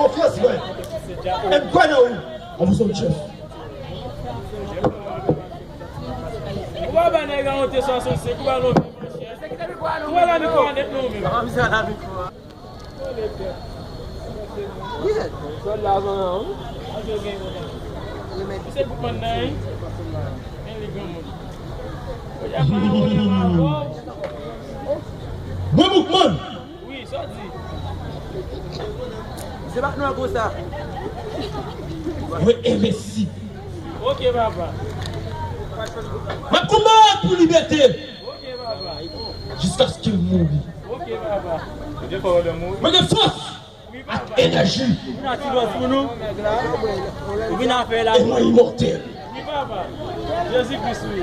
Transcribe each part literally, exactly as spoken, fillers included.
Konfyans mwen. E m kwè nan ou. An pou son chèf. Ou pa ba nèg la yon T swasannsenk, ou ba l yon vin, monchè. Ou wè la mikwo a nèt non menm. Misye la mikwo a. Misye Boukman nan, wi. Men li granmoun. Mwen Boukman. Wi, sa w di? Se pa nou konsa. Mwen envensi. Ok, papa. M ap konbat pou libète. Ok, papa. Jiskaske m mouri. Ok, papa. Mwen gen fòs ak enèji. Vin a ti dòz pou nou. Vin a fè la. E mwen imòtèl. Wi, papa. Jezi Kris, wi.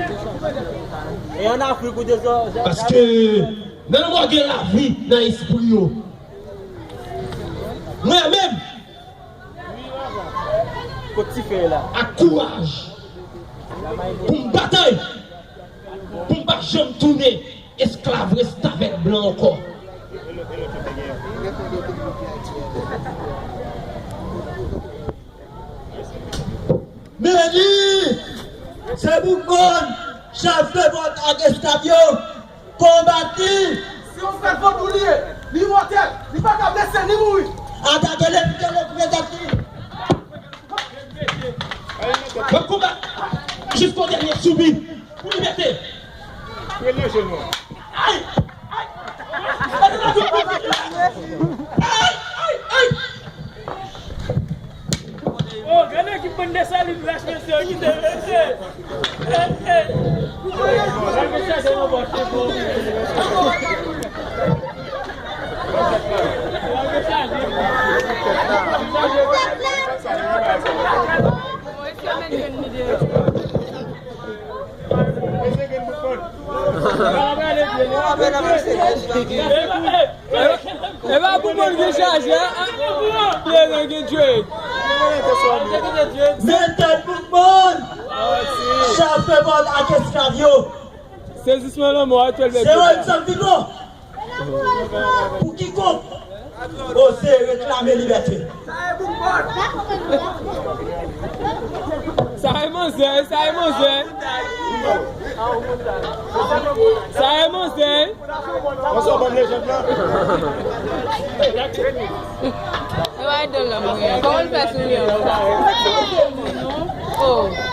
E an Afrik ou te sò. Paske nan lanmò gen lavi nan espri yo. Mwen menm, kot ti fè la? Ak kouraj pou m batay, pou m pa janm tounen esklav restavèk blan ankò. Meni, se Boukman, chèf revòlt ak esklav yo. Konbat li! Se yon frè vodou li ye. Li imòtèl. Li pa ka blese ni mouri. Atake l, evite l, evite l. Mwen konbat jisko dènye soupir pou libète. Ay! Ay! Ay! Ay! Ay! Oh, gade ki bann Desalin lach, mesye, yo kite, mesye. Hey, hey. Lage chaje nan bòs, se bon. Lage chaje. Chaje. E pa pou moun ki chaje a, a. Li gen Drake. Mete Boukman, chèf revòlt ak esklav yo. Sezisman lanmò aktyèl. Zero San Vigo. Pou kikonk oze reklame libète. Sa e manzè, sa e manzè. Sa e manzè. E wa idòl la mwen. Kòman l fè souri an? Oh.